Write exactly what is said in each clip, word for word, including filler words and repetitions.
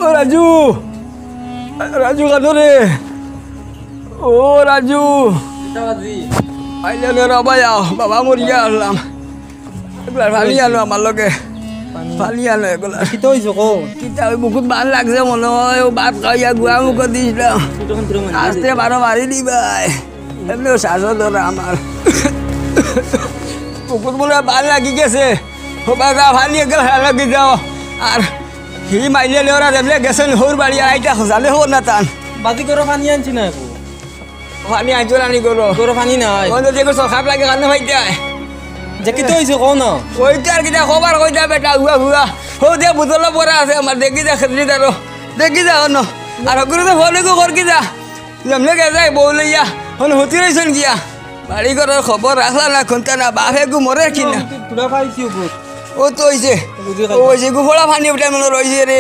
ও রাজু, রাজু কানো রে? ও রাজু, আইলে রে বাবা, আও, বাবা মরিয়া আনলাম। এগুলা পানি আনো আমার লগে। পানি আনো এগুলা। কিতা অইছে কও? কিতা ওই বুকুত বান লাগছে মনে হয়, ও ভাত খাইয়া গুয়া মুখো দিছিলাম। আস্তে বারো মারি দিবায়। এমনিও শ্বাসও ধরে আমার। বুকুত মনে হয় বান লাগি গেছে। ও বাবা, পানি এগুলা লাগি যাও। আর হি মাইলে লেওরা দেখলে গেছেন হৌর বাড়ি, আর আইতা খোঁজালে হৌর না তান। বাজি করো, পানি আনছি না এখন। পানি আনছো না নি করো? করো পানি নাই। ওই তো দেখো, সব খাপ লাগে কান্না পাইতে হয়। যে কিতা অইছে কও না? ওই তো আর কিতা খবর কইতা বেটা, হুয়া হুয়া। হো দে বোতল পড়া আছে আমার, দেখি যা খেতরি দাঁড়ো। দেখি যা অন্য। আর হগুরে তো ফোন এগু কর কি যা। যেমনে গে যায় বউ লইয়া, হন হতি রইছন গিয়া। বাড়ি ঘরর খবর রাখলা না, কোনটা না, বাপ এগু মরে কি না? তুই পুরা পাইছি ওগো। ও তো অইছে। বুঝি ও খাইছি। অইছে, এগু ফোড়া পানি বেটা মনে রইছে রে।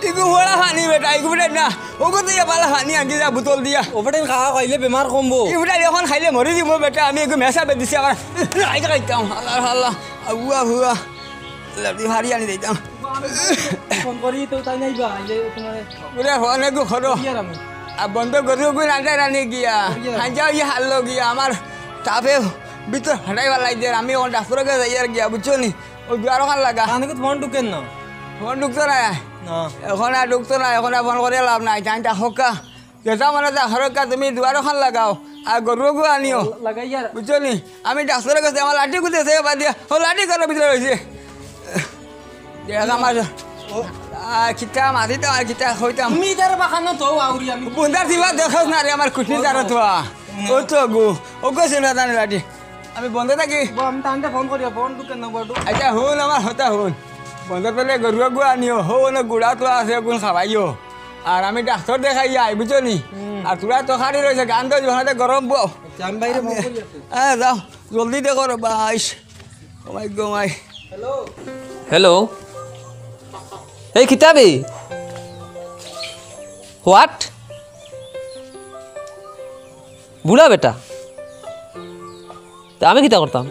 এগু ফোড়া পানি বেটা, এগু বেটা না। ওগো তো ইয়া বালা পানি আনছি যা বোতল দিয়া। ও বেটা খাওয়া খাইলে বেমার কমবো। এগু বেটা এখন খাইলে মরি দিব বেটা, আমি এগু মেশা বেদিছি আবার। আই খাইতাম, হালা হালা। আগুয়া হুয়া। লাড়ি ভারি আনি দিতাম। ফোন করি তো তাই নাই বা, এই যে তোমার ওরে ফোন এগু করো। কি আর আমি? আর বন্ধ করি ওগু না যায় রানি গিয়া। কি আর? হাঞ্জা ইয়া হারলো গিয়া, আমার তাপে ভিতর ফাটাই ফালাই দের, আমি ওখান ডাক্তারকে যাই আর গিয়া, বুঝছো নি? ওই দুয়ার ওখান লাগা। তাহলে কি ফোন ঢুকেন না? ফোন ঢুকতো না। না। এখন আর ঢুকতো না, এখন আর ফোন করে লাভ নাই। জানটা হক্কা। যেটা মনে যায় হরক্কা, তুমি দুয়ার ওখান লাগাও। আর গরু গু আনিও। লাগাই আর। বুঝছো নি? আমি ডাক্তারের কাছে আমার লাঠি খুঁজে সে বাদ দিয়া। ও লাঠি কারো ভিতরে রইছে। দেখ আমার। ও। আহ, কিতা মাতিতাম আর কিতা কইতাম। তুমি ইতার বাখানো তো আউরি আমি। বন্দার দিবা দেখোস না রে আমার কুটনি তারা তো। হুম। ও তো গু। ও গো শুনে জানে লাঠি। আমি বন্ধ থাকি। বা, আমি তানতে ফোন করিয়া, ফোন ঢুকে না, বড়। আচ্ছা, হুন আমার কথা হুন। বন্ধ পেলে গরু গু আনিও, হো, ওনে গুড়া তো আছে, গুণ খাওয়াইও। আর আমি ডাক্তার দেখাই আই, বুঝছো নি? হুম। আর তোরা তো খালি রইছে, গান তো ওখানে গরম বউ। আচ্ছা, আমি বাইরে ফোন করি আপনি। হ্যাঁ, যাও, জলদি দেখো রে, বাইশ। ও মাই গো মাই। হ্যালো। হ্যালো। এই কিতাবি? হোয়াট? বুড়া বেটা? তে আমি কিতা করতাম?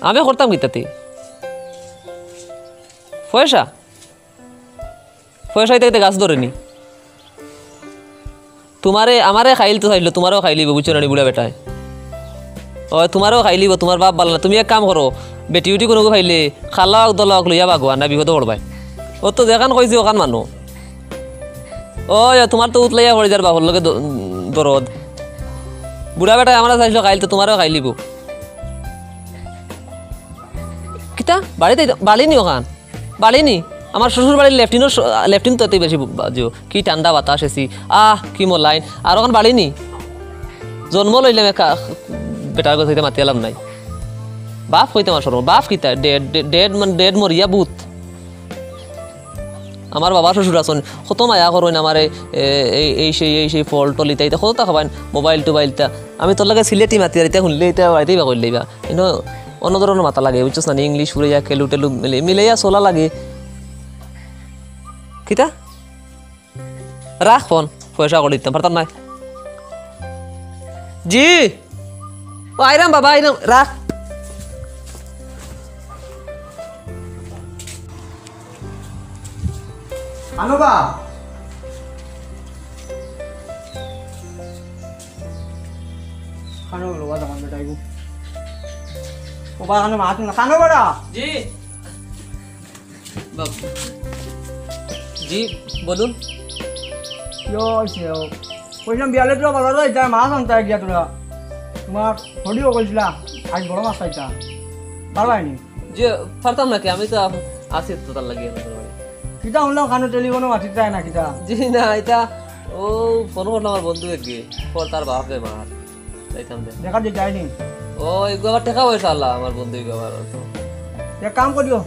আমি করতাম কিতা তে? পয়সা? পয়সা অইতে অইতে গাছ ধরেনি। তোমারে, আমারে খাইল তো খাইল, তোমারেও খাইলিব, বুঝছো না নি বুড়া বেটায়? ও, তোমারেও খাইলিব, তোমার বাপ বালা না। তুমি এক কাম করো, বেটি উটি কোনো খাইলে, খালাক দলাক লইয়া বাগো, আর না বিপদে পড়বায়। ও তো যেখান কইছি ওখান মানো। ও, ইয়া, তোমার তো উতলাইয়া পড়ি যার বাপর লগে দ-, দরদ। বুড়া বেটায় আমারে চাইছিল খাইল তো তোমারেও খাইলিব। কিতা? বাড়িতে, বাড়ি নি ওখান? বাড়ি নি? আমার শ্বশুর বাড়ির লেফটিনও স-, লেফটিন তো এতই বেশি বাজিও। কি ঠান্ডা বাতাস এসি। আহ, কি মোলাইন। আর ওখান বাড়ি নি? জন্ম লইলাম একা, বেটার কথা কইতে মাতিয়ালাম নাই। বাপ কইতে আমার শরম। বাপ কিতা? ডেড, ডে-, ডেড মানে ডেড মরিয়া ভূত। আমার বাবা শ্বশুর আছইন, কত মায়া করইন আমারে, এ, এই, এই সেই, এই সেই ফল টল ইতা ইতা কত তা খাবাইন, মোবাইল টোবাইল তা। আমি তোর লগে সিলেটি মাতিয়ার, ইতা হুনলে ইতা বাড়িতেই বা কইলে ইবা। ইনো অন্য ধরনের মাতা লাগে, বুঝছস না নি? ইংলিশ ফুরাইয়া কেলু টেলু মিলে-, মিলাইয়া চলা লাগে। কিতা? রাখ ফোন, পয়সা করি দিতাম, পারতাম নায়। জি। ও আইরাম বাবা, আইরাম, রাখ। আনো বা। খানো বলো, বাদ আমার বেটা আইবো। ও বা, খানো মাছ না, খানো বেটা। জি। বাবু। জি, বলুন। ইয়ো, ইসে, ও। কইছিলাম, বিয়ালে তোরা বাজারো যাইতা, মাছ আনতা গিয়া তোরা। তোমার হরিও কইছিলা, আজ বড় মাছ পাইতা। পারবায়নি? জি, পারতাম না কি, আমি তো আপ-, আছি তো তার লাগি। কিতা হুনলাম, খানো টেলিফোনও মাতিতে চায় না, কিতা? জি না, ইতা ও ফোন করলো আমার বন্ধু এগিয়ে, পর তার বাপে মার। যাইতাম দে। দেখা যে যায়নি। ও, এগু আবার টেকা পয়সা আলা, আমার বন্ধু এগু আবার তো। এক কাম করিও,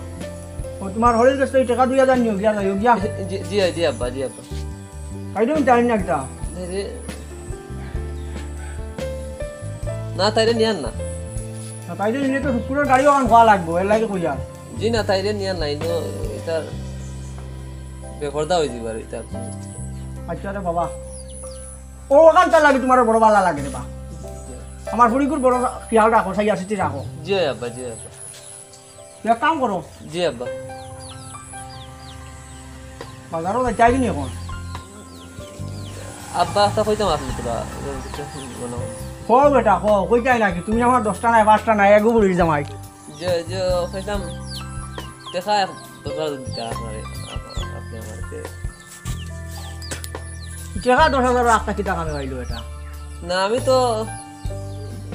ও তোমার হরির কাছ থেকে টেকা দুই হাজার নিও, গিয়া যাইও, গিয়া। জি, জি, জি আব্বা, জি আব্বা। কাইদে আমি জানি না একটা। জি, জি। না, তাইরে নিয়ার না। না, তাইরে নিলে তো শুক্কুরের গাড়িও এখন খোয়া লাগবো, এর লাগে কইয়া। জি না, তাইরে নিয়ার নাই, নো, ইতার বেপর্দা হয়ে যাবে আর ইতার। আচ্ছা রে বাবা। ও ওখানটা লাগে তোমার বড় বালা লাগে রে বা। আমার ফুড়িগুর বড় খেয়াল রাখো, সাইয়া সিটি রাখো। জি আব্বা, জি আব্বা। এক কাম করো। জি আব্বা। বাজারও যাইতায় নি এখন? আব্বা, একটা কইতাম আপনি তোরা, বলো। কও বেটা, কও, কইতায় নাকি? তুমি আমার দশটা নাই, পাঁচটা নাই, এগু বুড়ির জামাই। যে, যে, কইতাম, দেখা এক দরকার দিতা আপনারে, আপ-, আপনি আমারে। টেকা দশ হাজার রাখতা কিতা কামে পাইলো এটা? না, আমি তো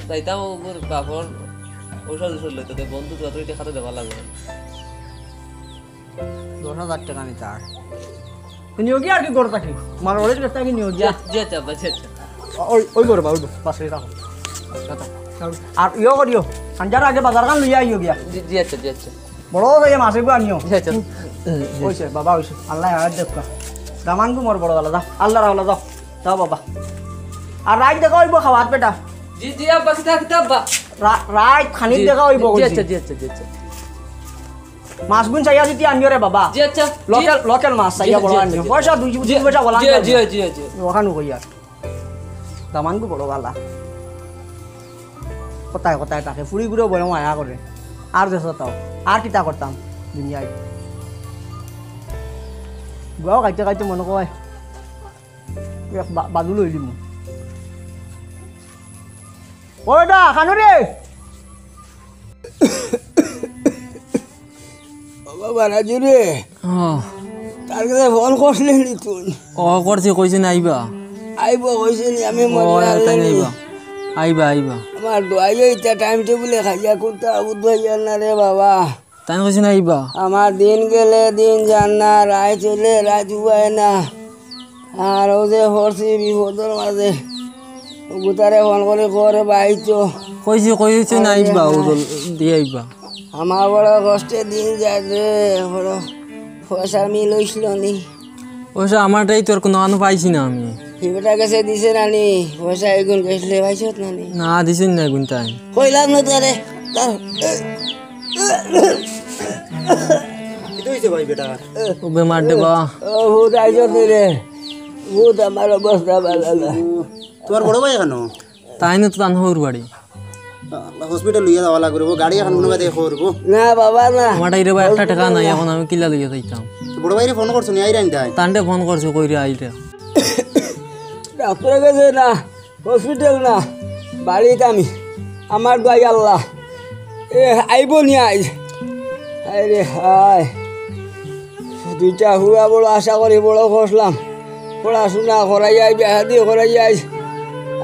যাইতাম ওগুর বাপর ঔষধ ঔষধ লইতে, তো বন্ধু তো অতই টেকা তো দেওয়া লাগবে না। দশ হাজার টেকা নিতে আর। নিয়োগী আর কি করে থাকি? তোমার ওরে গেছে কি নিয়োগী? জি, জি, আচ্ছা, আব্বা, জি, আচ্ছা। ওই, ওই করে বাবু, বাস রে, রাখো। আর ইয়ে করিও, আনজার আগে বাজার খান লইয়া আইও গিয়া। জি, জি, আচ্ছা, জি, আচ্ছা। বড় হয়ে মাসে গো আনিও। জি, আচ্ছা। হইছে, বাবা, হইছে। আল্লাহ আর দেখবা। দামান গো মোর বড় বালা, যাও। আল্লাহ রাওলা, যাও। যাও বাবা। আর রাইত দেখা হইব খাওয়াত বেটা। জি, জি, আব্বা, কিতা, কিতা, আব্বা? রা-, রাইত খানিক জি, দেখা হইব জি, কইছি। আচ্ছা, জি, আচ্ছা, জি, আচ্ছা। মাছ গুন চাইয়া যদি আনিও রে বাবা। জি, আচ্ছা। জি। লোকাল, লোকাল মাছ চাইয়া জি, বড় জি, আনিও। জি। পয়সা দুই, দুই জি, পয়সা বলা জি, আনবে জি, না। জি, জি। ওখানে কইয়া। দামান গো বড় বালা। কথায় কথায় তাকে ফুড়ি গুলো বড় মায়া করে। আর দেশো তাও। আর কিতা করতাম দুনিয়ায়। বুয়াও খাইতে খাইতে মনে কয়। এক বা-, বাদু লই দিমু। ওই দা, খানো রে। ও বাবা, রাজু রে, ও। তার কাছে ফোন করছিলি নি তুই? ও, করছি, কইছে না আইবা। আইবো কইছে নি, আমি ও, মনে তাই রাখলে না নি। আইবা। আইবা, আইবা। আমার দোয়াইও ইতা টাইম টেবিলে খাইয়া কুন্তা বুধ হইয়া না রে বাবা। তাই কইছে না আইবা। আমার দিন গেলে দিন যার না, রাইত হইলে রাইত উবায় না। আর ও যে পড়ছি বিপদর মাঝে, ও গুতারে ফোন করে করে বাইতো। কইছি, কইছে না আইবা, ও দল দিয়ে আইবা। আমার বড় কষ্টে দিন যায় রে, বড় পয়সা মিল হইছিল নি। পয়সা আমারটাই তোর কোনো আনো পাইছি না আমি। হিবেটা গেছে দিছে না নি, পয়সা এগুন গেছলে পাইছত না নি। না, দিছইন না এগুন তাই। কইলাম না তোরে, তার কিতা হইছে ভাই বেটা? ও বেমার দে বা। ও ভূত আইছত নি রে, ভূত আমার অবস্থা ভালা না। তোমার বড় ভাই এখানো? তাই না তো তান হউর বাড়ি। হসপিটাল লইয়া যাওয়া লাগবে রে, গাড়ি এখন মনে হয় দেখো রে। না বাবা, না। আমার টাইরে বা একটা টেকা নাই, এখন আমি কিলা লইয়া যাইতাম? তো বড় ভাইরে ফোন করছো নি, আইরা নি তাই? তানরে ফোন করছো, কইরে আইরে। ডাক্তার গেছে না, হসপিটাল না, বাড়িত আমি। আমার দোয়াই আল্লাহ। এ, আইবো নি আইজ? হায় রে হায়। দুইটা হুয়া বড় আশা করি বড় করলাম। পড়াশোনা করাইয়াই, বিয়া শাদি করাইয়াই।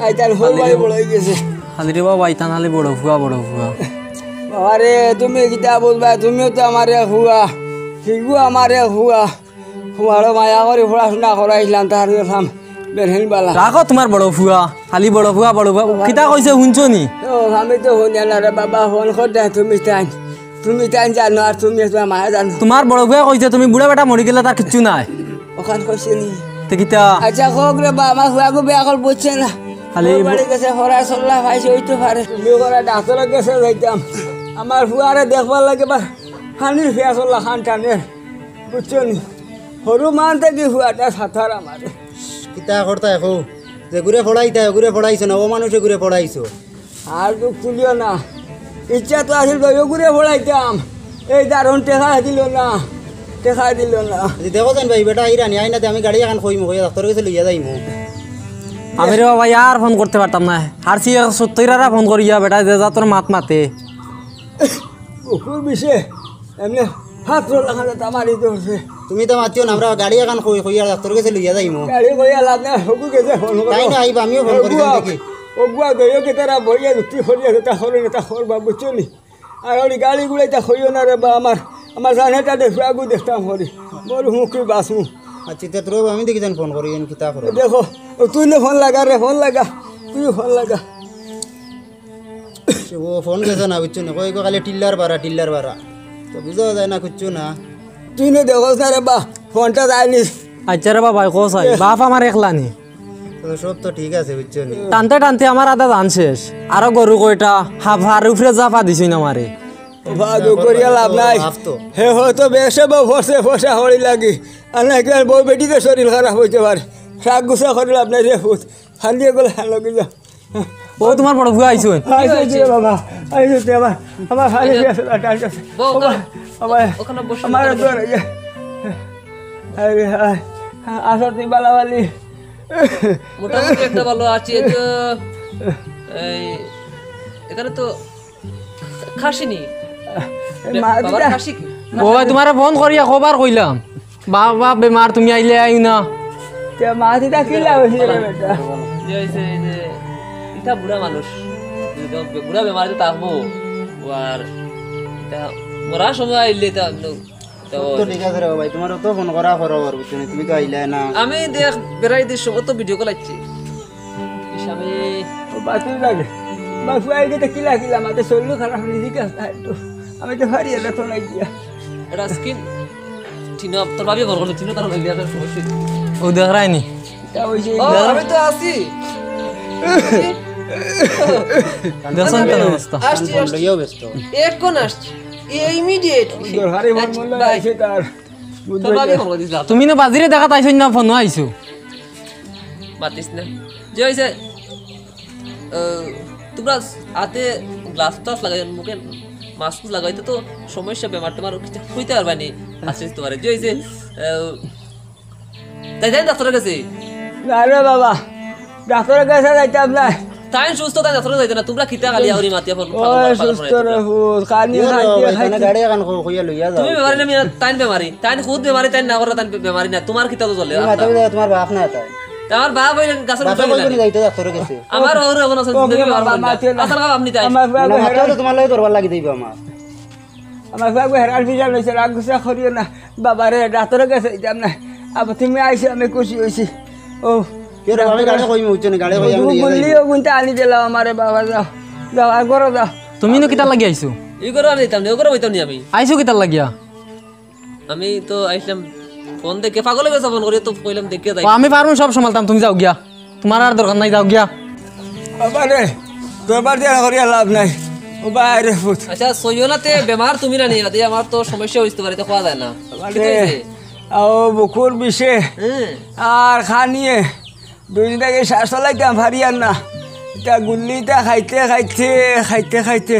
আইতার হল ভাই বড় হয়ে গেছে। খালি রে বাবা, আইতান খালি বড় ফুয়া, বড় ফুয়া। বাবা রে, তুমি কিতা বলবা? তুমিও তো আমার এক হুয়া। হিগু আমার এক হুয়া। তোমারও মায়া করি পড়াশোনা করাইছিলাম, তার গেলাম বেরহেন বালা। রাখো তোমার বড় ফুয়া, খালি বড় ফুয়া, বড় ফুয়া। কিতা কইছে হুনছো নি? ও, আমি তো হুনি না রে বাবা, ফোন কর দে, তুমি তাই। তুমি তাই জানো, আর তুমি তোমার মায়া জানো। তোমার বড় ফুয়া কইছে তুমি বুড়া বেটা মরি গেলে তার কিচ্ছু নাই। ওখান কইছে নি? তে কিতা? আচ্ছা, হোক রে বা, আমার ফুয়াগু বিয়া কল বুঝছে না। খালি ওর বাড়ি গেছে, হরা সল্লা পাইছে, হইতে পারে। তুমি ওরা ডাক্তারের গেছে যাইতাম। আমার ফুয়ারে দেখবার লাগে বা, হানির ফিয়া সল্লা খান টানের। বুঝছো নি? হরু মান থাকি ফুয়াটা সাঁতার আমারে। কিতা করতা এখন? যে ঘুরে পড়াইতা, ঘুরে পড়াইছো না, ও মানুষে ঘুরে পড়াইছো। আর দুখ তুলিও না। ইচ্ছা তো আছিল গো, ঘুরে পড়াইতাম। এই দারুণ টেকা দিল না, টেকা দিল না। যদি দেখো যেন ভাই, বেটা আইরা নি, আইনাতে আমি গাড়ি এখন কইমু, কইয়া ডাক্তার গেছে লইয়া যাইমু। আমি রে বাবা, আর ফোন করতে পারতাম না। হারছি এক সত্তর আরা ফোন করিয়া, বেটা যে যা তোর মাত মাতে। বুকুর বিষে এমনি হাত লাগানো তামারি ধরছে। তুমি তো মাতিও না, আমরা গাড়ি এখন কই, কইয়া ডাক্তার গেছে লইয়া যাইমু। গাড়ি কইয়া লাভ নাই, হগু গেছে ফোন করো। তাই না, আইবা, আমিও ফোন করি, ওগুয়া, দেখি। ওগুয়া গইও কে তারা বইয়া যুক্তি করিয়া যেটা করে, এটা করবা, বুঝছো নি? আর ওই গাড়ি গুড়াইটা কইও না রে বা, আমার, আমার জানে তাতে ফুয়াগু দেখতাম করি। মোর মুখে বাঁচমু। আচ্ছা, তে তোর আমি দেখি যেন ফোন করি, এন কিতা করো। দেখো, ও তুই নে ফোন লাগা রে, ফোন লাগা। তুই ফোন লাগা। সে ও ফোন গেছে না, বুঝছো না? কই গো, খালি টিল্লার বাড়া, টিল্লার বাড়া। তো বুঝা যায় না, কিচ্ছু না। তুই নে দেখোস না রে বা, ফোনটা যায়নি। আচ্ছা রে বাবা, কো চাই, বাপ আমার একলা নি। তো সব তো ঠিক আছে, বুঝছো নি? টানতে টানতে আমার আধা ধান শেষ। আরো গরু কয়টা, হাফার উপরে জাফা দিছইন আমারে। বাবা, দুখ করিয়া লাভ নাই। বাপ তো। হে হয়তো বেশে বউ ফসে ফসা হরি লাগি। আর না, একবার বউ বেটিতে শরীর খারাপ হইতে পারে। রাগ গুসা করি লাভ নাই রে পুত। ফান্দি এগুলো হালো কি যা। ও, তোমার বড় ফুয়া আইছইন। আইসো রে বাবা, আইসো রে বাবা। আমার ফান্দি আছে, আটা আছে। বউ, বাবা, ওখানে, বাবা, ওখানে বসো, আমার ওখানে বসো। আরে, আয়, আশা তুই বালাবালি। মোটামুটি একটা ভালো আছি, এই তো, এই, এখানে তো খাসি নি। এই বে-, মা বাবার দুটা খাসি কি? ও ভাই, তোমারে ফোন করিয়া কবার কইলাম, বাবা বেমার, তুমি আইলে আইও না। তে মা দুটা কিলা হইছে রে বেটা? যে হইছে এই যে, ইটা বুড়া মানুষ, বুড়া বেমারে তো থাকবো। ও আর ইটা মরার সময় আইলে ইটা তো তো ঠিক আছে রে ভাই, তোমার তো ফোন করা করো আর বুঝছো নি, তুমি তো আইলে না। আমি দেখ বেড়াই দিস, অত ভিডিও কল আইছে। ইস, আমি ও বাসু লাগে। বাসু আইলে তো কিলা কিলা, মাঝে শরীর খারাপ হয়ে দিকে একটু। আমি তো পারি এটা তো নাই দিয়া। এটা স্কিন। টিনো, তোর ভাবি ফোন করলো, টিনো তার ভাবি আসার সময় শেষ। ও দেখ রায়নি। তা ওই যে ও, আমি তো আছি। দেখছেন কেন অবস্থা? আসছি, আসছি। লইয়াও ব্যস্ত। এখন আসছি। এই ইমিডিয়েটলি। দরকারি মন মন আইছে তার। তোর ভাবি ফোন করে দিস না। তুমি না বাজিরে দেখা তাইছো না, ফোনও আইছো। মাতিস না। যে হইছে, আহ, তোমরা হাতে গ্লাস টাস লাগাই, মুখে মাস্ক লাগাইতে তো সমস্যা, বেমার টেমার কিছু হইতে পারবা নি। আছিস তোমার। যে হইছে, আহ, তাই যাই ডাক্তারের কাছে। না রে বাবা, ডাক্তারের কাছে যাইতাম না। তাই সুস্থ, তাই ডাক্তারের যাইতে না। তোমরা কিতা খালি আউরি মাতিয়া ফোন, ও, পাগল, পাগল সুস্থ বানাইতে রে তোমরা। ফুল, খালি ইয়ে রে খাইতে বাবা, এখানে খাইতে। গাড়ি এখন কো-, কইয়া লইয়া যাও। তুমি বেমারি না, মিয়া, তাইন বেমারি। তাইন খুদ বেমারি, তাইন না করে, তাইন বে-, বেমারি না। তোমার কিতা তো চলে, তুমি মাথা ব্যথা, তোমার বাপ না তাই। তা আমার বাপ ওই গাছের বাপে উঠে কই গেলে। করে যাইতে ডাক্তারের কাছে? আমার ওরে এখন আছে, ও, তুমি কি বেমার বাবা, না। মাতি না। আসার খাওয়া আপনি তাই। আমার বাবা না, মাথা হেরান। তো তোমার লগে দরবার লাগি দিবা আমার। আমার বাবা হেরান ফিজান হইছে, রাগ গুসা করিও না। বাবা রে, ডাক্তারের কাছে যাইতাম না। আবার তুমি আইছো, আমি খুশি হইছি। ও, কে রে, আমি গাড়ি কইমু, বুঝছো নি? গাড়ি কইমু, বুঝলি, নিয়ে যাইমু। ও গুনতে আনি দিলাম আমারে, বাবা, যাও। যাও, আর ঘরো যাও। তুমি নু কিতার লাগি আইছো? ই ঘরো আমি যাইতাম না, ও ঘরো যাইতাম না আমি। আইছো কিতার লাগিয়া? আমি তো আইছিলাম ফোন দেখে, পাগল হয়ে গেছে ফোন করি, তো কইলাম দেখে যাই। ও, আমি পারমু সব সামালতাম, তুমি যাও গিয়া। তোমার আর দরকার নাই, যাও গিয়া। বাবা রে, দরবার দিয়া করিয়া লাভ নাই। ও ভাই রে পুত। আচ্ছা, সইও না তে, বেমার তুমি না নিয়ে, তে আমার তো সমস্যা হইতে পারে, তো খাওয়া যায় না। বাবা কিতা রে, হইছে? আও বুকুর বিষে হুম। আর খানিয়ে দুই দিন আগে শ্বাস চালাইতাম পারি আর না। ইটা গুল্লি ইটা খাইতে, খাইতে, খাইতে, খাইতে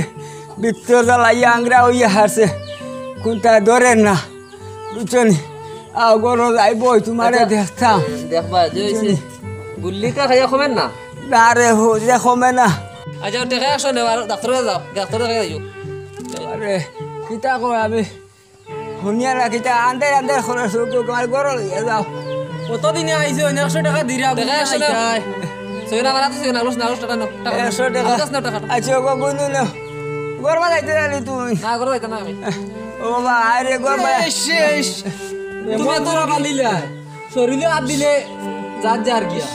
ভিতর জ্বালাইয়া আংরা হইয়া হারছে। কোনটা ধরের না। বুঝছো নি? আও, ঘরো যাইবো, তোমারে আচ্ছা, দেখতাম। দেখবা, যে হইছে, বুঝছো নি? গুল্লিটা খাইয়া কমের না? না রে, হো, যে কমে না। আচ্ছা, টেকা একশো নেও, আর ডাক্তারে যাও, ডাক্তারে দেখাই যাইও। আরে, কিতা কয় আমি? শুনিয়া না, কিতা আন্দার আন্দার করে শুধু তোমার ঘরো লইয়া যাও। কতদিনে আইছো, একশো টেকা দিরা, টেকা একশো নেও। খাইতায়। সই না, বাড়াতে সই না, আলস না, আলস টাকা নেও, টাকা নেও। একশো টেকা। আলস না, টাকা। আচ্ছা, ওগো, গুনু নেও। ঘরবা যাইতে জানি তুমি। না, ঘরো যাইতে না আমি। ও বাবা, আরে ঘরবা। শেষ, শেষ। তুমি এত রাগ আনিলা। শরীরে হাত দিলে যার যার গিয়া।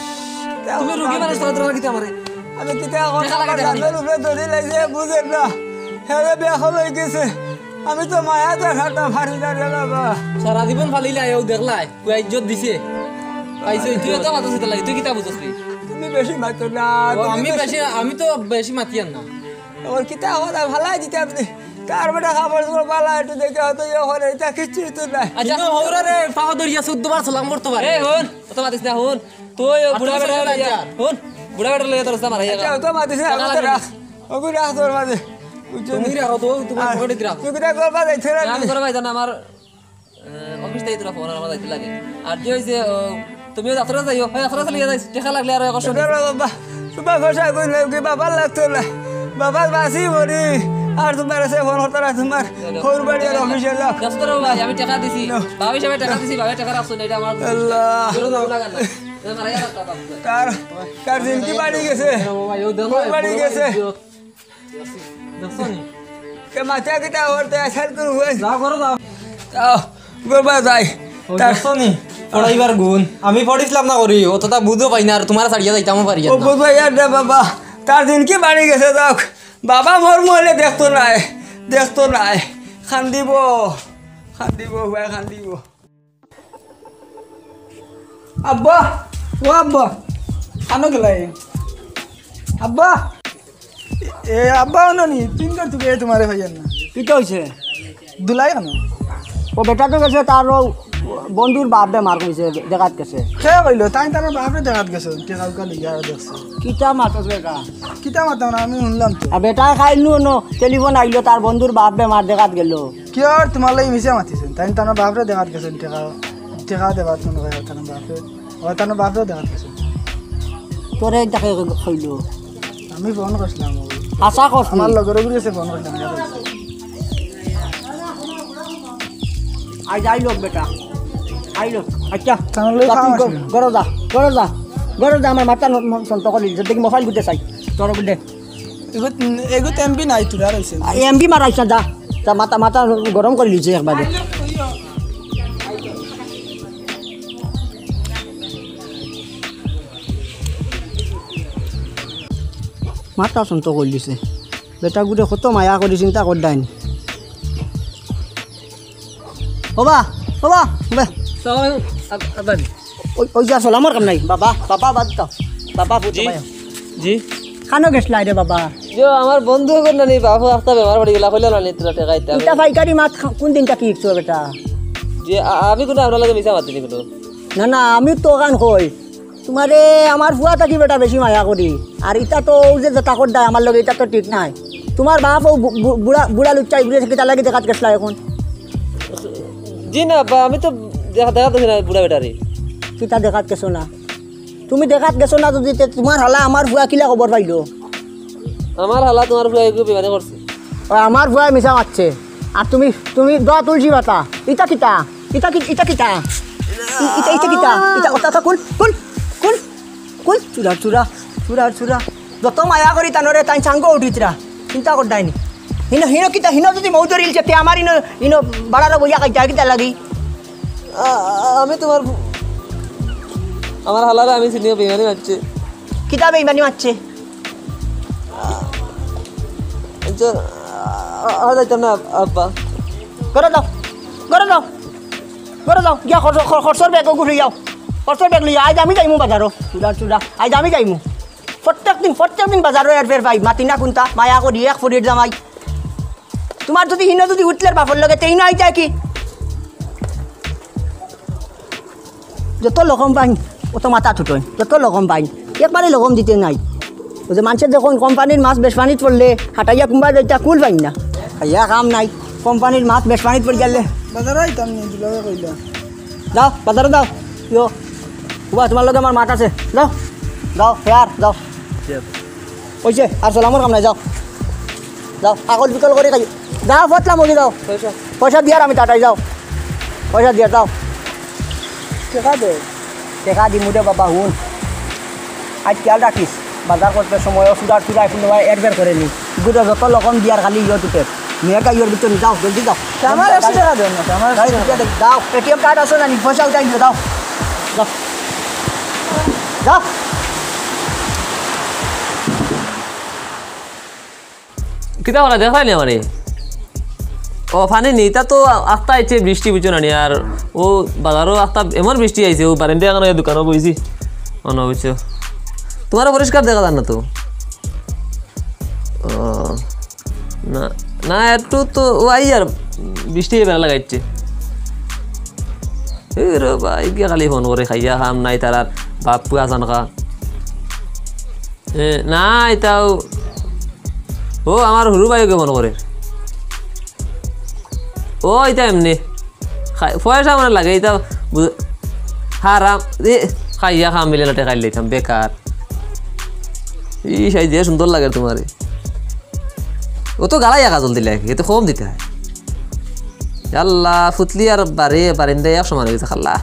তুমি রুগী মানুষ, তারা তোমার কিতা মারে? আমি কিতা এখন দেখা লাগে, দেখা লাগে। জানোর উপরে দড়ি লাগছে, বুঝেন না। হেরে বেখন হয়ে গেছে। আমি তো মায়া দেখাতাম পারি না রে বাবা। সারা জীবন ফালিলাই, ও দেখলাই, পুয়া ইজ্জত দিছে। পাইছে, তুই এত মাথা চিন্তা লাগে, তুই কিতা বুঝছস তুই? তুমি বেশি মাতো না, ও, তুমি আমি বেশি বেশি, আমি তো বেশি মাতিয়ার না। ওর কিতা কথা ভালাই দিতে আপনি? তার বেটা খাবার দাবার বালা একটু দেখে হয়তো ইয়ে করে, এটা কিচ্ছুই তো নাই। আচ্ছা। কিন্তু হৌরা রে, পাও ধরিয়া চোদ্দ বার সালাম করতে পারে। এই হুন, অত মাতিস না, হুন। তুই ও আর বুড়া তুমি বেটা চলে লইয়া, যা। হুন, বুড়া বেটা লইয়া তোর সাথে মারাইয়া আচ্ছা, যা। অত মাতিস না, টাকা অত লাগবে রাখ। না। ওগু রাখ তোর মাঝে। বুঝছো তুমি নি? রাখো তো, তোমার আহ, পকেটে রাখো। তুই কিতা করবা যাইতে না, আমি নি? করবা যাইতে না, আমার, আহ, অফিস থেকে তোরা ফোন আমার যাইতে লাগে। আর যে হইছে, ও, তুমিও যাত্রা যাইও, হ্যাঁ, যাত্রা চলে যাইস, টেকা লাগলে আরো একশো দিস। বাবা, তোমার ভাষা কই লাগে, বাবার লাগতো না। বাবার বাসি মরি, আর তোমার আছে ফোন করতে না, তোমার হৌর বাড়ি আর অফিসে যাও। যাত্রা ভাই, আমি টেকা দিছি। না। ভাবি সাহেব টেকা দিছি, ভাবি টেকা রাখছো না, এটা আমার আল্লাহ। বেরো যাও না কেন? এ, মারা গেল, টাকা। তার, তার জিনকি বাড়ি গেছে। ও ভাই, ও দেখো, ঘর বাড়ি গেছে। দেখছো নি? তে মাথা কিতা করতে আসার করু হই। যাও, করো, যাও। যাও, করবা যাই। ও, তার দেখছো নি? পড়াইবার গুণ। আমি পড়িছিলাম না করি, অতটা বুঝও পাই না, আর তোমার ছাড়িয়া যাইতামও পারি ও না। বুঝবা ইয়ার রে বাবা, তার জিনকি বাড়ি গেছে যাও। বাবা মোর মনে দেখতো নাই, দেখতো নাই। কান্দিব, কান্দিব, ভাই কান্দিব। আব্বা, ও আব্বা, আনো গেলাই। আব্বা, এ আব্বা, আনো নি, তিন দিন থেকে তোমারে ভাইয়ার না। কিতা হইছে? দুলাই আনো। ও বেটা তো গেছে, তার ও বন্ধুর বাপ বেমার কইছে, দেখাত গেছে। কে কইলো? তাইন তান বাপরে দেখাত গেছে, টেকা উকা লইয়া আর দেখছে। কিতা মাতস বেটা? কিতা মাততাম না, আমি হুনলাম তো। আর বেটা কাইল নু অনো টেলিফোন আইলো, তার বন্ধুর বাপ বেমার, দেখাত গেলো। কিওর তুমার লাগি মিছা মাতিছইন? তাইন তান বাপরে দেখাত গেছইন, টেকা, টেকা দেবার মনো কয় তান বাপরে। ও, তান বাপরে দেখাত গেছইন। তোরে ইতা কে কইলো? আমি ফোন করছিলাম। হাছা কস নি? আমার লগর গুলো গেছে ফোন করছিলাম, ইয়া কইছে। আইজ আইলো বেটা। আইলো। আচ্ছা। তাহলে তা তুই খাওয়া ঘর-, আছে। ঘরো যা, ঘরো যা। ঘরো যা, আমার মাথা ন-, ন-, নষ্ট করিলিছে। দেখি মোবাইল গুটে চাই। তোর গুটে। এগু-, এগু এমবি নাই, তোরা রইছে। আ, এমবি মারাইছ না, যা। যা, মাথা, মাথা গরম করিলিছে একবারে। মাথা নষ্ট করিলিছে। বেটা গুটে কত মায়া করি চিন্তা করছইন। ওবা, ওবা, ওবা। সালাম আলাইকুম, আব-, আব্বা। ওই, ওই যা সালামর কাম নাই। বাবা, বাবা, বাদ দাও। বাবা, ফুট জি, ভাই। জি। কানো গেছলায় রে বাবা? জি, আমার বন্ধু অগুর নানি বাপু আস্তা বেমার পড়ি গেলা, কইলা নানি তোরা টেকা দিতা। ইতা পাইকারি মাত খা-, কোন দিন থাকি শিখছো বেটা? জি, আ-, আমি কুনু আপনার লগে মিছা মাতিনি কুনু। না, না, আমি তো অখান কই। তুমারে আমার ফুয়া থাকি বেটা বেশি মায়া করি। আর ইতা তো অউ যে যেতা কররায় আমার লগে, ইতা তো ঠিক নায়। তুমার বাপ অউ বু-, বু-, বুড়া, বুড়া লুচ্চা, ইগুরে কিতার লাগি দেখাত গেছলা অখন? জি না আব্বা, আমি তো দেখা, দেখাত গেছি না বুড়া বেটারে। কিতা দেখাত গেছো না? তুমি দেখাত গেছো না যুদি, তে তুমার হালা আমার ফুয়া কিলা খবর পাইলো? আমার হালা তুমার ফুয়া এগু বেমারি করছে। ও, আমার ফুয়ায় মিছা মাতছে। আর তুমি, তুমি দোয়া তুলসী পাতা। ইতা কিতা? ইতা কি, ইতা কিতা? ই-, ইতা, ইতা কিতা? ইতা, ওটা, ওটা কুল, কুল, কুল, কুল, চুরা, চুরা, চুরা, চুরা। যত মায়া করি তানরে, তাইন সাঙ্গ উঠিতরা। চিন্তা কররায়নি। হিনো, হিনো কিতা, হিনো যুদি মৌ ধরিলছে, তে আমার হিনো, হিনো বাড়ারো বইয়া খাইতা, কিতা লাগি? আ-, আ-, আমি তুমার, আমার হালারে আমি চিনিও বেমারি মাতছে। কিতা বেমারি মাতছে? আচ্ছা, আ-, আর যাইতাম না, আব্বা। ঘরো যাও, ঘরো যাও, ঘরো যাও। গিয়া খরচ-, খর-, খরচর ব্যাগ ওগু লইয়া আও। খরচর ব্যাগ লইয়া আও। আইজ আমি যাইমু বাজারো। চুরা, চুরা। আইজ আমি যাইমু। প্রত্যেক দিন, প্রত্যেক দিন বাজারো এর ফের ভাই। মাতি না কুনতা, মায়া করি এক ফুরির জামাই। তুমার যুদি হিনো যুদি উঠলের বাপর লগে, তে হিনো আইতায় কি? যত লকম পাইন, অত মাথা ছুটইন। যত লকম পাইন, একবারে লকম দিতে নাই। অউ যে মানষে দেখইন কোম্পানির মাছ বেশ পানিত পড়লে, হাটাইয়া কুনবা যাইতা কুল পাইন না। খাইয়া কাম নাই, কোম্পানির মাছ বেশ পানিত পড়ি গেলে। বাজারো আইতাম নি, দুলাভাই কইলা। যাও, বাজারো যাও। ইয়ো, ওবা, তুমার লগে আমার মাত আছে। যাও, যাও, ফেয়ার, যাও। অইছে, আর সালামর কাম নাই, যাও। যাও, আকল বিকল করি খাইও। যাও, ফতলা মুগি যাও। পয়সা। পয়সা দিয়ার আমি তাতাই, যাও। পয়সা দিয়ার, যাও। টেকা দে। টেকা দিমু রে বাবা, হুন। আইজ খিয়াল রাখিস, বাজার করতে সময় অউ চুরার চুরা কুনু এর বের করে নি। ইগুরে যত লকম দিয়ার খালি ইয়ো তুটের। মেয়ে গাইয়র ভিতরে যাও, জলদি যাও। তে আমার একশো টেকা দেন না, তে আমার একশো টেকা দেন। যাও, এটিএম কার্ড আছে না নি? পয়সা উঠাই নিও, যাও। যাও। যাও। কিতা করা দেখলায় নি আমারে? ও, পানি নি, ইতা তো আস্তা আইছে বৃষ্টি, বুঝছো না নি? আর অউ বাজারো আস্তা এমন বৃষ্টি আইছে, অউ বারান্দায় অখন দোকানো বইছি। অনো, বুঝছো? তুমারে পরিষ্কার দেখা যার না তো। ও, না, না, একটু তো অউ আইয়ার বৃষ্টি এবার লাগাইছে। এ রে ভাই, গিয়া খালি ফোন করে, খাইয়া কাম নাই তারার, বাপ পুয়া আছানকা। এ, না, ইতাও, অউ আমার হুরু ভাইও কেমন করে। অউ ইতা এমনে। খাই-, পয়সা মানে লাগে, ইতা বুঝ-, হারাম, এ, খাইয়া কাম মিলে না, টেকা লইতাম, বেকার। ই সাই যে সুন্দর লাগে তুমারে। অউ তো গালাই একা জলদি লাগে, এ তো কম দিতে অয়। ইয়াল্লা, ফুতলি আর বারে, বারিন্দায় এক সমান অইগেছে, খাল্লা।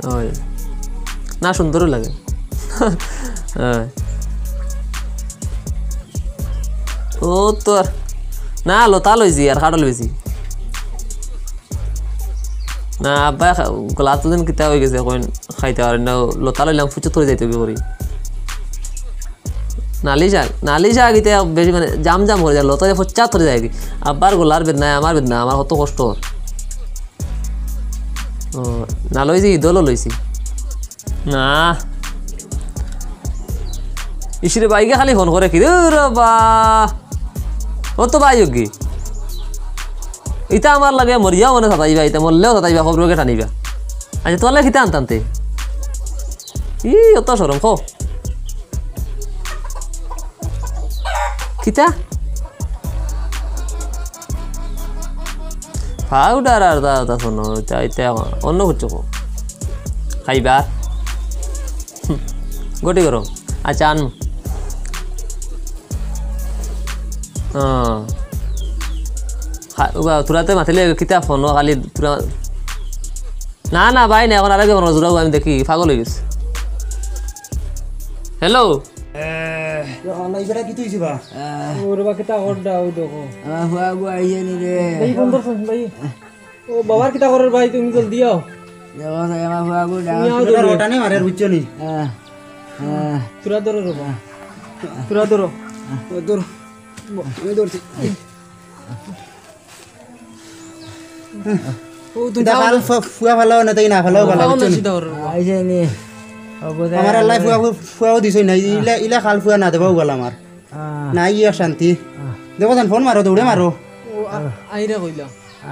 অয়। না, সুন্দরও লাগে। অয়। অউ তো আর, না, লতা লইছি আর কাঠল বেশি। না, আব্বা খা-, গলা তো দিন কিতা অইগেছে, কইন খাইতা পারইন না, লতা লইলাম, ফুচুত করি যাইতো করি। নালিশ আগ, নালিশ আগ ইতা বেশি মানে জাম জাম করি যায়, লতা ফুচুত করি যায় কি। আব্বার গলার বেদনায় আমার বেদনা, আমার কত কষ্ট অর। ও, না লইছি, ইদলও লইছি। না। ইশরে ভাইগে খালি ফোন করে কি রে বা? ও তো ভাই ওগি। ইতা আমার লগে মরিয়াও মানে সাতাইবা, ইতা মরলেও সাতাইবা, খবর টানিবা। আচ্ছা, তোমার লাগে কিতা আনতাম তে? ই, অত শরম, খো। কিতা? পাউডার আর দা, দা শোনো, ইতা, ইতা অন্য কিছু খো। খাইবা? হুম, গটি গরম। আচ্ছা, আন। হ্যাঁ। খা-, উবা, তোরা তো মাতিলে কিতা ফোন, খালি তোরা। না, না, ভাই, না, এখন আরেকজন ফোন, তোরা আমি দেখি, পাগল হয়ে গেছে। হ্যালো? ইয়া আল্লাহ, ইবারা কিতা অইছে বা? ওরে বা, কিতা কররা, ওই দেখো। আমার ফুয়া গো আইছে নি রে? ভাই, ফোন ধরছো, ভাই। ও বাবার কিতা করের ভাই, তুমি জলদি আও। দেখো, আমার ফুয়া গো তুমি আও ডাঙর। জলদি। ওটা নেই মারের, বুঝছো নি? হ্যাঁ, হ্যাঁ। তোরা ধরো রে বা। তোরা ধরো। ও, ধরো। আমি ধরছি। ও, তুমি ইটা যাও খাল না। ফু-, ফুয়া ফালাও না, তাই না ফালাও ফালাও, ফালাও না, বুঝছো নি? সিধা করো। আইছে নি? ও, বুঝা আমার আল্লাহ গেল। ফুয়া, ফুয়াও দিছই না। ইলা, ইলা খাল ফুয়া না দেবাও বল আমার। আহ। না, ইয়ে শান্তি। আহ। দেখো, তান ফোন মারো, দৌড়ে মারো। ও, আ-, আইরা কইলা।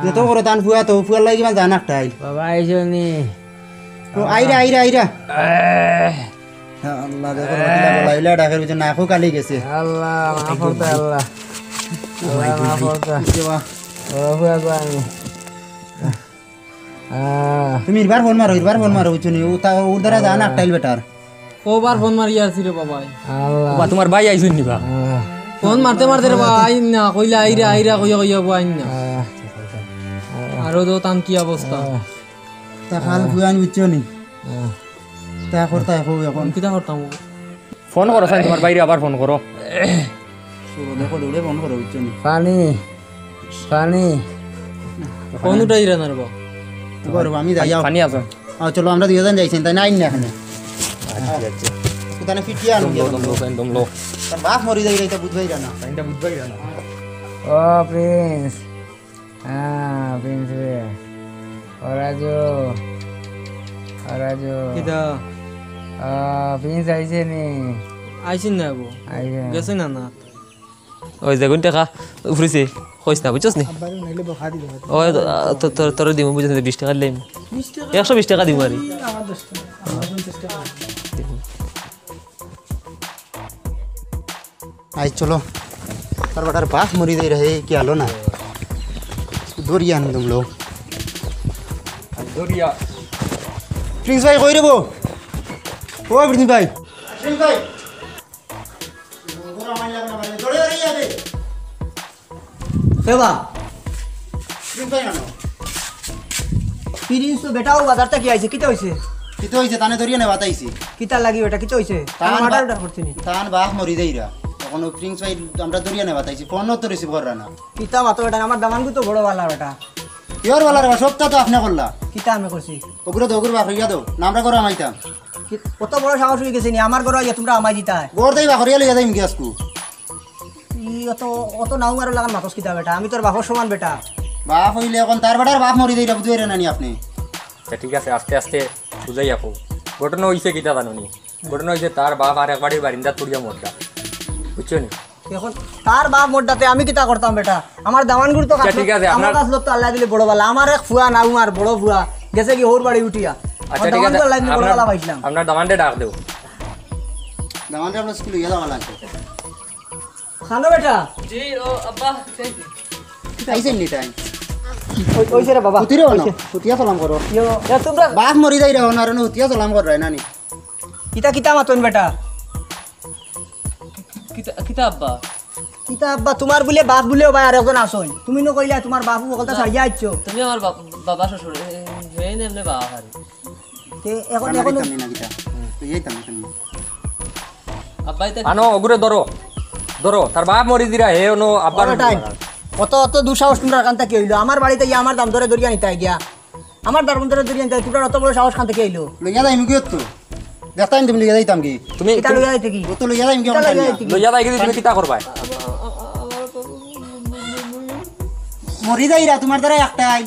যত করো তান ফুয়া তো, ফুয়ার লাগি কিমান জান একটাই। বাবা, আইছো নি? ও, আইরা, আইরা, আইরা। আহ। ইয়া আল্লাহ, দেখো, রহমতুল্লাহ বলা, ইলা ডাকের ভিতরে নাকও কালি গেছে। আল্লাহ, মাফ করতা, আল্লাহ। আল্লাহ, মাফ করতা। কি বা? ও, ফুয়া গো আমি। আহ। তুমি ইরবার ফোন মারো, ইরবার ফোন মারো, বুঝছো নি? ও তা, ওর দ্বারা জান আহ। আটটাইল বেটার। কবার ফোন মারি আছি রে বাবা। আল্লাহ। বা, তোমার ভাই আইছইন নি বা? আহ। ফোন মারতে মারতে রে বা, আইন না, কইলা আইরা, আইরা, কইয়া, কইয়া, বো আইন না। আহ। আরো তো তান কি অবস্থা। আহ। তা খাল ফুয়ান বুঝছো নি? আহ। তা করতা এখন। কিতা করতাম? ফোন করো, সাইন, তোমার বাইরে আবার ফোন করো। দেখো, দৌড়ে ফোন করো, বুঝছো নি? পানি, পানি। ফোন উঠাই রে না রে বা। কি করবো, আমি যাই, পানি, আও। পানি আছে। আও, চলো, আমরা দুইজন যাইছি, তাই না, আইন না এখানে। আচ্ছা, আচ্ছা। কোথানে ফিটিয়ে আনো, দম লো, দম লো, দম লো। তার বাপ মরি যাই, এটা বুঝবাই না। এটা বুঝবাই না। ও, প্রিন্স। হ্যাঁ, প্রিন্স রে। ও রাজু। ও রাজু। কিতা? আহ, প্রিন্স আইছে নি? আইছে না গো। আইছে। গেছে না, না। ওই যে গুণ টাকা উফরিছে, কইস না, বুঝছস নি? আব্বারে নাইলে বকা দিল। ওই তো, আ, তো, তোর, তোর দিমু, বুঝছস নি, বিশ টাকা দিলাম। বিশ টাকা? একশো বিশ টাকা দিমু আরে। আমার দশ টাকা, আমার পঞ্চাশ টাকা। আই চলো। তার বেটার বাপ মরি যাই রে, কি আলো না। দরিয়া আনতাম লো। দরিয়া। প্রিন্স ভাই, কই রে বো? ও প্রিন্স ভাই। প্রিন্স ভাই। দৌড়ে, দৌড়ে, দৌড়ে, দৌড়ে, দৌড়ে। এ বা। প্রিন্স ভাই আনো। প্রিন্স তো বেটাও বাজার থাকি আইছে, কিতা অইছে? কিতা অইছে? তানে ধরিয়া নেওয়াত আইছি। কিতা লাগি বেটা, কিতা অইছে? তান তান মার্ডার বা-, টার্ডার করছে নি? তান বাপ মরি যাইরা। তখন ও প্রিন্স ভাই আমরা ধরিয়া নেওয়াত আইছি। ফোন তো রিসিভ কররা না। কিতা মাতো বেটা, আমার দামানগু তো বড় বালা বেটা। কিয়র বালা রে, সবটা তো আপনে করলা। কিতা আমি করছি? ওগুলো তো ওগুলো বাপ হইয়া দাও। না আমরা করো আমাইতাম। কি, অত বড় সাহস অই গেছে নি? আমার ঘরো আইয়া তোমরা আমাই দিতায়? ঘর দেই বাখরিয়া লইয়া যাইম গিয়া আজকু। ই অত, অত নাও মারো লাগান মাতস কিতা বেটা? আমি তোর বাপর সমান বেটা। বাপ অইলে এখন তার বেটার বাপ মরি যাইরা বুঝাইরা না নি আপনে? আচ্ছা, ঠিক আছে, আস্তে আস্তে বুঝাইয়া কও। ঘটনা অইছে কিতা জানো নি? ঘটনা অইছে তার বাপ আর এক বাড়ির বারিন্দাত পড়িয়া মররা। বুঝছো নি? এখন তার বাপ মররাতে আমি কিতা করতাম বেটা? আমার দামানগুর তো আচ্ছা, ঠিক আছে, আমার আপনার কাছ তো আল্লাহ দিলে বড় বালা। আমার এক ফুয়া নাও মার বড় ফুয়া গেছে কি হউর বাড়ি উঠিয়া। আচ্ছা, আমার ঠিক আছে, দামানগুর আল্লাহ দিলে বড় আপনার, বালা পাইছিলাম। আপনার দামানরে ডাক দেও। দামানরে আপনার স্কুলে গিয়া যাওয়া লাগবে। খানো বেটা। জি, ও আব্বা, সেই। আইছেন নি টাইম? ওই, ওই যে রে বাবা। হুতিরে হনো? ওই যে। হুতিয়া সালাম করো। ইয়ো, এ তোমরা বাপ মরি যাইরা হনো, আর হনো হুতিয়া সালাম করো, না নি? কিতা, কিতা মাতইন বেটা? কিতা, কিতা আব্বা? কিতা আব্বা, তোমার বুলে বাপ বুলে ও ভাই আর একজন আছইন। তুমি নু কইলা তোমার বাপ অকলতা ছাড়িয়া আইছো। তুমি আমার বাপ, বাবা শ্বশুর, এ, এ, হে নে এমনে বাপ আর। তে এখন, না, এখন দিতাম না, না, দিতাম। তো এই দিতাম, দিতাম। আব্বাই তো আনো, ওগুরে ধরো। ধরো, তার বাপ মরি দিরা, হে, ওনো, আব্বার ওরা টাইম। অত, অত দুঃসাহস তোমরা কান্তা কি অইলো? আমার বাড়িতে গিয়া আমার দাম ধরে ধরিয়া নিতা গিয়া। আমার দাম ধরে ধরিয়া নিতা, তোমরা অত বড় সাহস কান্তা কি অইলো? লইয়া যাইমু গিয়া তো। দেখতাম তুমি লইয়া যাইতাম কি? তুমি, কিতা তুমি লইয়া যাইতে কি? ও তো লইয়া যাইমু কি কিতা আমার লইয়া টাইম যাইতে কি? লইয়া যাই কি তুমি কিতা করবায়? মরি যাইরা, তোমার দ্বারা একটাই।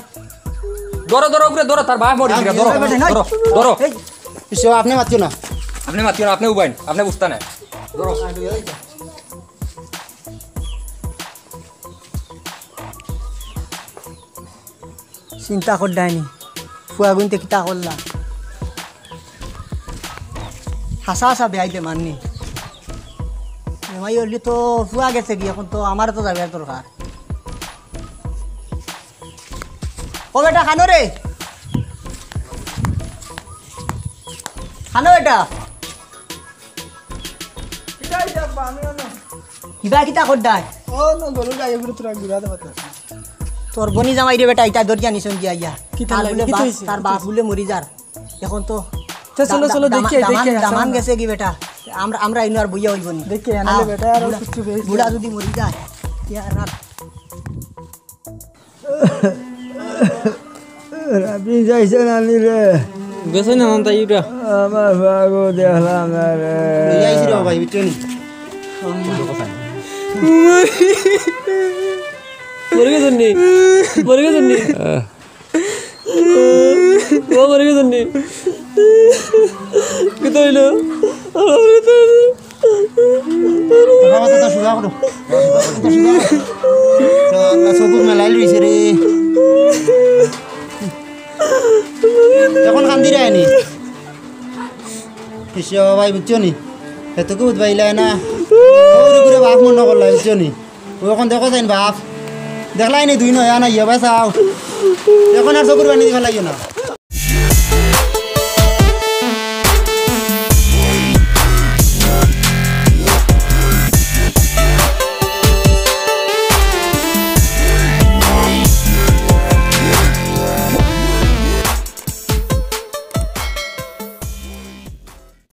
ধরো, ধরো, ওগুরে ধরো, তার বাপ মরি দিরা, ধরো, ধরো, ধরো। এই, ইসো, আপনে মাতিও না। আপনে মাতিও না, আপনে উবাইন, আপনে বুঝতা না। ধরো। চিন্তা করডায়নি, ফুয়াগুইন্তে কিতা করলা? হাছা হাছা বেয়াই বেমার নি। বেমাই অইলে তো ফুয়া গেছেগি, অখন তো আমারে তো যাইবার দরকার। ও বেটা, কানো রে? কানো বেটা? কিতা অইছে আব্বা? আমি অনো। কিবা কিতা করডায়? ও, না, গরুর গায়ে ঘুরে তোরা ঘুরা দেওয়া তো। তোর বনি জামাই রে বেটা, ইতা ধরিয়া নিছইন গিয়া ইয়া। কিতা তার লাগে? বুলে কিতা বাপ, অইছে? তার কিতা বাপ অইছে? বুলে মরি যার। অখন তো তে চলো, দা-, চলো, দা-, দেখি, দামান, দেখি, দামান আসলে। গেছে গি বেটা? আমরা, আমরা ইনো আর বইয়া অইবো নি। দেখি, আনালে আও, বেটা, আর বুড়া, কিচ্ছু বেশ বুড়া নাই। যদি মরি যায়, তে আর, আর রাবি যাইছে নানি রে। গেছে না, নান তাই উঠা। আমার বাগো দেখলাম না রে। লইয়া আইছি রে ভাই, বুঝছো নি? মরে গেছে নি? মরে গেছে নি? ও মরে গেছে নি? কিতা অইলো? বাবা, তো সুজা করো। তো আল্লাহ সবুজ মেলাইল রইছে রে। অখন কান্দিরায় নি। ইস রে বাবা, বুঝছো নি? এত কি বুঝবাইলায় না? ওরে করে বাপ মনে করলা, বুঝছো নি? ও অখন দেখো যাইন বাপ। দেখলায় নি দুই নয়া না, ইয়ে বাই চাও। অখন আর চকুর পানি দিবা লাগিও না।